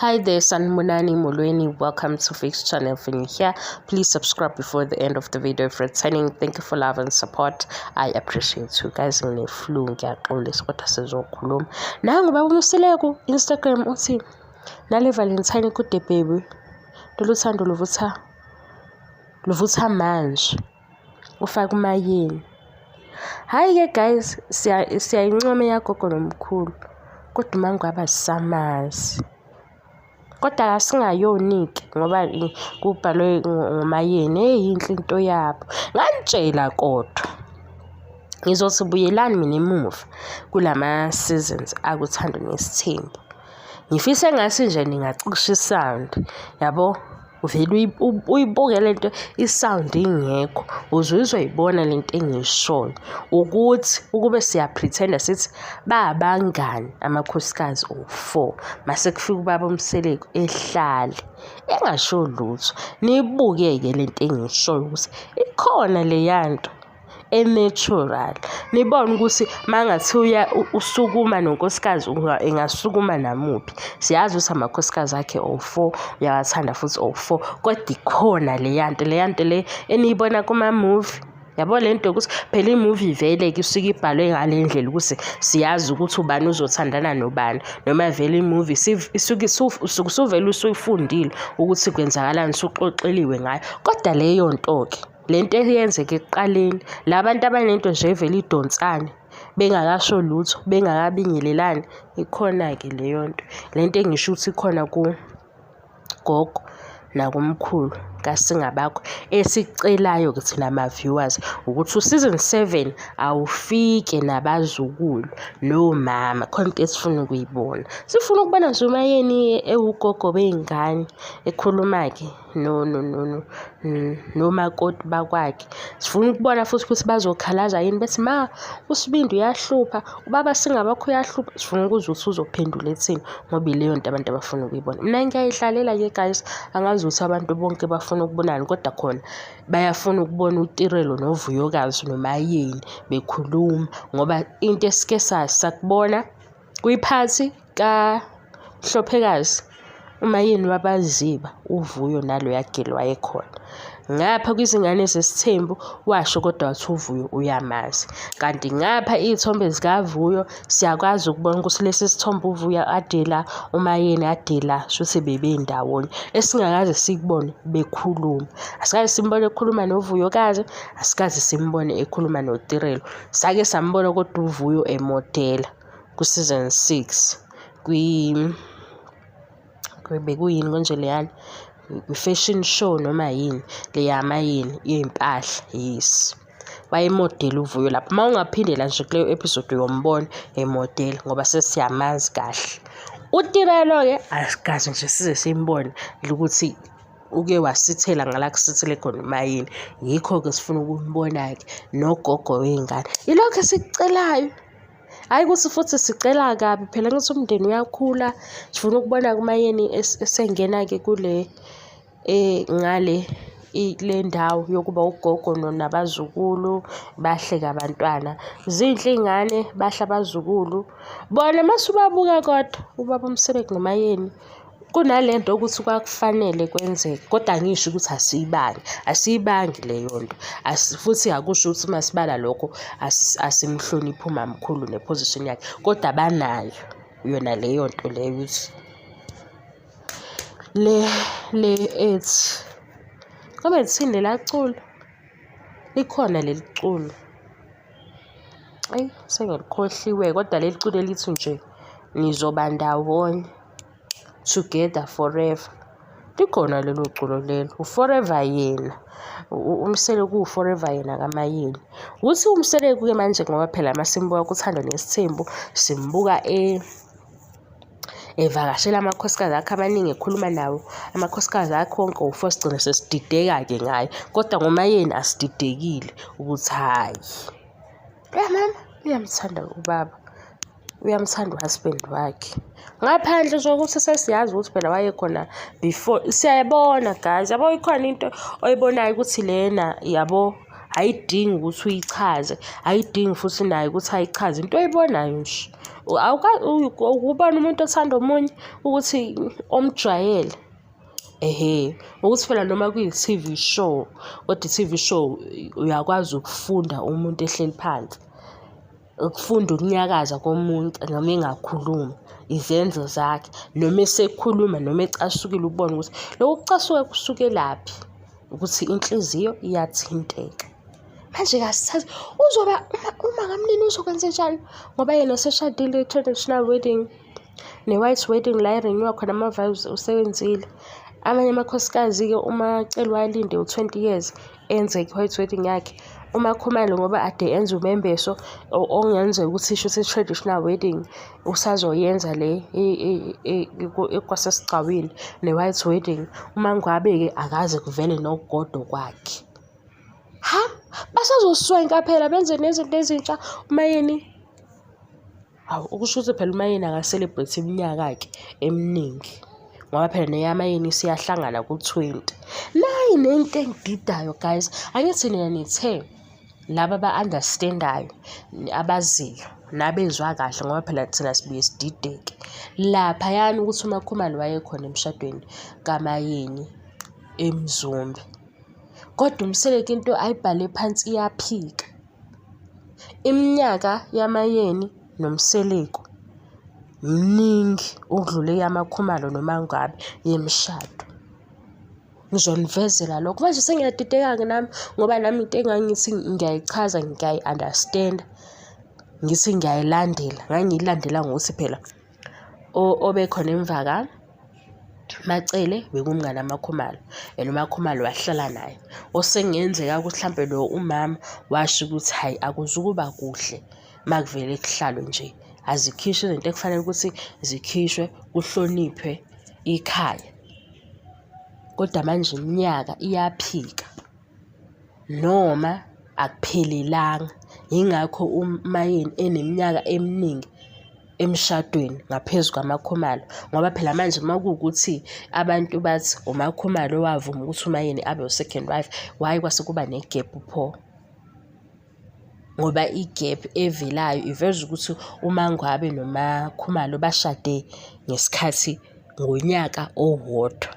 Hi there, Sanibonani Molweni. Welcome to Fix Channel. If you're here, please subscribe before the end of the video. If returning, thank you for love and support. I appreciate you guys. Ngine-flu, ngiyaxolisa kodwa sizokhuluma. Nangu baba uMseleku Instagram uthi nale Valentine kude baby. Lolu thando luvutha luvutha manje. Ufake umayeni. Hhayi-ke guys, siyayincoma eyagogo nomkhulu. Kodwa uma ngabe asisamazi. Kodwa asingayoni-ke ngoba kubhalwe ngomayeni, hheyi inhle into yabo. Nganitshela kodwa. Ngizothi buyelani mina emuva kulama-seasons akuThando Nesithembu. Ngifisa engathi nje ningacisha i-sound, yabo? Uvele uyibuke le nto i-sound ingekho uze uzoyibona le nto engiyishoyo ukuthi ukube siya-pretend-a sithi babangani amakhosikazi o-four, mase kufika ubaba uMseleku ehlale engasho lutho. Niyibuke-ke le nto engiyishoyo ukuthi ikhona leya nto e-natural. Nibone ukuthi uma kungathiwa usukuma nonkosikazi engasukuma namuphi. Siyazi ukuthi amakhosikazi akhe o-four, uyawathanda futhi o-four, kodwa ikhona leya nto, leya nto le eniyibona kuma-movie. Yabo le nto yokuthi phela i-movie vele-ke isuke ibhalwe ngale ndlela ukuthi siyazi ukuthi ubani uzothandana nobani, noma vele i-movie isuke usuke usuvele usuyifundile ukuthi kwenzakalani, usuxoxeliwe ngayo. Kodwa leyo nto-ke, le nto eyenzeka ekuqaleni, la bantu abanento nje evele idonsane bengakasho lutho, bengakabingelelani, ikhona-ke leyo nto. Le nto engisho ukuthi ikhona kugogo nakumkhulu kaSingabakho. Esikucelayo-ke thina ma-viewers ukuthi u-season 7 awufike nabazukulu nomama, khona into esifuna ukuyibona. Sifuna ukubona nje uMaYeni ewugogo wey'ngane ekhuluma-ke nomakoti bakwakhe. Sifuna ukubona futhi ukuthi bazokhalaza yini bethi ma uSibindi uyahlupha, ubaba Singabakho uyahlupha. Sifuna ukuzwa ukuthi uzophendula ethini ngoba ileyo nto abantu abafuna ukuyibona. Mina ngiyayihlalela-ke guys, angazi ukuthi abantu bonke bafuna ukubonani kodwa khona bayafuna ukubona uTirelo noVuyokazi noMaYeni bekhuluma ngoba into esike sakubona kwiphathi kaHlophekazi uMaYeni wabaziba uVuyo naloya girl wayekhona. Ngapha kwizingane zesithembu washo kodwa wathi uVuyo uyamazi. Kanti ngapha iy'thombe zikaVuyo siyakwazi ukubona ukuthi lesi sithombe uVuyo adela uMaYeni adela shuthi bebendawonye esingakaze sikubone bekhuluma. Asikaze simbone ekhuluma noVuyokazi, asikaze simbone ekhuluma noTirelo. Sake sambona kodwa uVuyo emodela ku-season 6 bekuyini konje leyana, kwi-fashion show noma yini le yaMaYeni yey'mpahla, yes. Wayemodela uVuyo lapho. Uma ungaphindela nje kuleyo episode uyombona emodela ngoba sesiyamazi kahle. UTirelo-ke asikaze nje size simbone ukuthi uke wasithela ngala kusithele khona uMaYeni. Yikho-ke sifuna ukumbona-ke nogogo wey'ngane. Ilokhu esikucelayo. Hhayi ukuthi futhi sicela kabi phela angithi umndeni uyakhula, sifuna ukubona kuMaYeni esengena-ke kule ngale le ndawo yokuba ugogo nabazukulu, bahleke abantwana. Zinhle iy'ngane, bahle abazukulu. Bona mase ubabuka kodwa ubaba uMseleku noMaYeni kunale nto ukuthi kwakufanele kwenzeke kodwa angisho ukuthi asiyibangi, asiyibangi leyo nto. Futhi akusho ukuthi uma sibala lokho asimhloniphi umamkhulu ne-position yakhe, kodwa banayo yona leyo nto leyo ukuthi le le ethi ngabe lithini lela culo? Likhona leli culo. Eyi sengilikhohliwe kodwa leli culo elithi nje nizoba ndawonye, together forever. Likhona lelo culo lelo, u-forever yena, uMseleku uwu-forever yena kaMaYeni. Ukuthi uMseleku-ke manje ngoba phela masimbuka kuThando Nesithembu simbuka evakashela amakhosikazi akhe amaningi ekhuluma nawo amakhosikazi akhe wonke owu-four, sigcine sesidideka-ke ngaye. Kodwa ngoMaYeni asididekile ukuthi hhayi, mama uyamthanda ubaba, uyamthanda u-husband wakhe. Ngaphandle nje kokuthi sesiyazi ukuthi phela wayekhona before. Siyayibona guys, yabo ikhona into oyibonayo ukuthi lena yabo Ayidingi ukuthi uyichaze, ayidingi futhi naye ukuthi ayichaze, into oyibonayo nje. Ukubona umuntu othanda omunye ukuthi omjwayele. Ehhe, ukuthi phela noma kuyi-T_V show, kodwa i-T_V show uyakwazi ukufunda umuntu ehleli phansi. Ukufunda ukunyakaza komuntu noma engakhulumi, izenzo zakhe, noma esekhuluma noma ecasukile ubone ukuthi lokhu kucasuka kusukelaphi, ukuthi inhliziyo iyathinteka. Manje-ke asisazi uzoba uma kamnini uzokwenzenjani ngoba yena useshadile i-traditional wedding ne-white wedding la e-renew-wa khona ama-vows usewenzile. Amanye amakhosikazi-ke uMaCele wayelinde u-twenty years enze i-white wedding yakhe. UMaKhumalo ngoba ade enza umembeso okungenzeka ukuthi shuthi i-traditional wedding usazoyenza le kwasesigcawini ne-white wedding. UMaNgwabe-ke akaze kuvele nokukodwa kwakhe. Ha, basazoswenka phela benze nezinto ezintsha uMayeni. Hawu, okusho ukuthi phela uMayeni aka-celebrate iminyaka-ke eminingi ngoba phela neyaMayeni isiyahlangana ku-twenty. Nayi nento engididayo guys, angithi nina nithe laba aba-understand-ayo, abaziyo nabezwa kahle ngoba phela thina sibuye sidideke. Laphayana ukuthi uMaKhumalo wayekhona emshadweni kaMayeni eMzumbe. Kodwa uMseleku into ayibhale phansi iyaphika. Iminyaka yaMaYeni noMseleku miningi ukudlula eyamaKhumalo noMaNgwabe yemishado. Ngizonivezela lokho. Manje sengiyadideka-ke nami ngoba nami into engangithi ngiyayichaza ngiyayi-understand-a, ngithi ngiyayilandela, ngangiyilandela ngokuthi phela obekhona emva kaMaCele bekumngani kaMaKhumalo and uMaKhumalo wahlala naye. Osekungenzeka ukuthi hlampe lo umama washo ukuthi hhayi akuzukuba kuhle uma kuvele kuhlalwe nje, azikhishwe izinto ekufanele ukuthi zikhishwe kuhloniphwe ikhaya. Kodwa manje iminyaka iyaphika noma akuphelelanga, yingakho uMaYeni eneminyaka eminingi emshadweni ngaphezu kwaMaKhumalo. Ngoba phela manje uma kuwukuthi abantu bathi uMaKhumalo owavuma ukuthi uMaYeni abe u-second wife, why kwase kuba negephu pho? Ngoba igephu evelayo iveza ukuthi uMaNgwabe noMaKhumalo bashade ngesikhathi ngonyaka owodwa.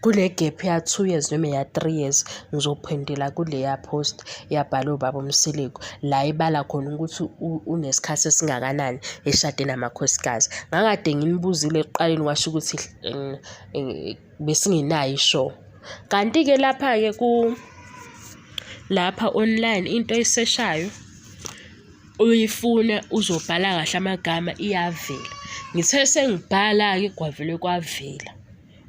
Kule gap ya-two years noma eya-three years ngizophendula kuleya post eyabhalwa ubaba uMseleku la ebala khona ukuthi unesikhathi esingakanani eshade namakhosikazi. Ngangikade nginibuzile ekuqaleni kwasho ukuthi besingenayo i-sure. Kanti-ke lapha-ke lapha online into oyiseshayo uyifuna uzobhala kahle amagama iyavela. Ngithe sengibhala-ke kwavele kwavela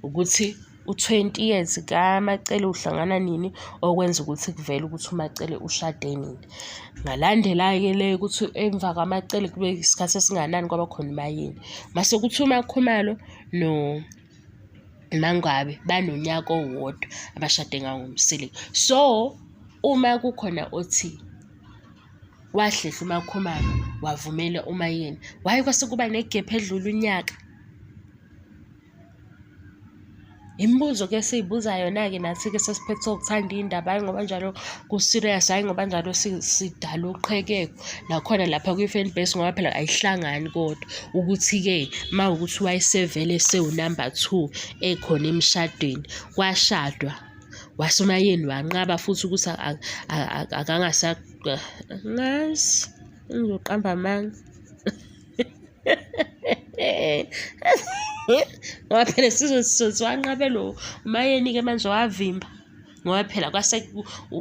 ukuthi u-twenty years kaMaCele uhlangana nini okwenza ukuthi kuvele ukuthi uMaCele ushade nini. Ngalandela-ke le ukuthi emva kwaMaCele kube isikhathi esingakanani kwaba khona uMaYeni. Mase kuthi uMaKhumalo noMaNgwabe banonyaka owodwa abashade ngawo ngoMseleku. So, uma kukhona othi wahlehla uMaKhumalo wavumela uMaYeni, why kwase kuba negephu edlula unyaka? Imibuzo-ke esiyibuza yona-ke nathi-ke sesiphethwe ukuthanda iy'ndaba, hhayi ngoba njalo ku-serious, hhayi ngoba njalo sidala uqhekeko. Nakhona lapha kwi-fan base ngoba phela ayihlangani kodwa ukuthi-ke uma kuwukuthi wayesevele esewunamba two ekhona emshadweni, kwashadwa wase uMaYeni wanqaba futhi ukuthi angazi ngizoqamba amanga. Ngoba phela sizwe sizothi wanqabe lo uMaYeni-ke manje wavimba ngoba phela kwase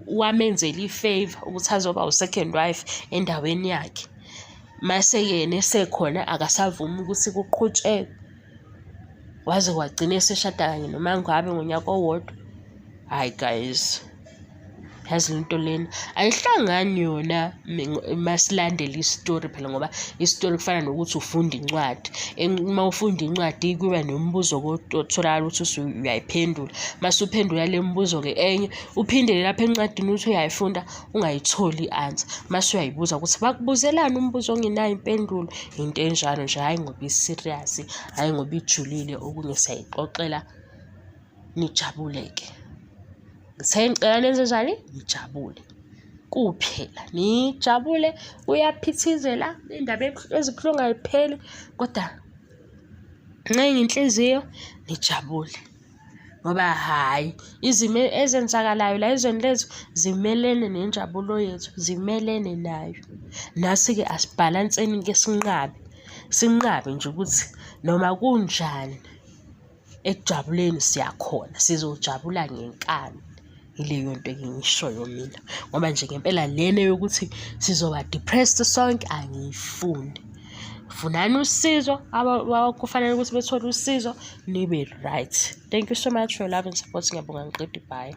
wamenzela i-favour ukuthi azoba u-second wife endaweni yakhe. Mase yena esekhona akasavumi ukuthi kuqhutshekwe. Waze wagcina eseshada kanye noMaNgwabe ngonyaka owodwa. Hhayi guys. Yazi lento lena ayihlangani yona masilandela isitori phela, ngoba isitori kufana nokuthi ufunda incwadi. Uma ufunda incwadi kuba nemibuzo otholakala ukuthi uyayiphendula. Mase uphendula le mibuzo-ke enye uphindele lapha encwadini uthi uyayifunda ungayitholi i-answer. Mase uyayibuza ukuthi bakubuzelani umbuzo ongenayo impendulo. Into enjalo nje, hhayi ngoba i-serious, hhayi ngoba ijulile, okunye siyayixoxela nijabule-ke. Ngithe ngicela nenze njani? Nijabule kuphela, nijabule. Kuyaphithizela, iy'ndaba ezibuhlungu ay'pheli, kodwa ncenga inhliziyo nijabule, ngoba hhayi izimo ezenzakalayo la ezweni lethu zimelene nenjabulo yethu, zimelene nayo. Nasi-ke asibhalanseni-ke sinqabe, sinqabe nje ukuthi noma kunjani ekujabuleni siyakhona, sizojabula ngenkani. Ileyo nto engiyishoyo mina, ngoba nje ngempela lena yokuthi sizoba depressed sonke angiyifuni. Funani usizo, kufanele ukuthi bethole usizo, nibe right. Thank you so much for your love and support. Ngiyabonga, ngiqede, bye.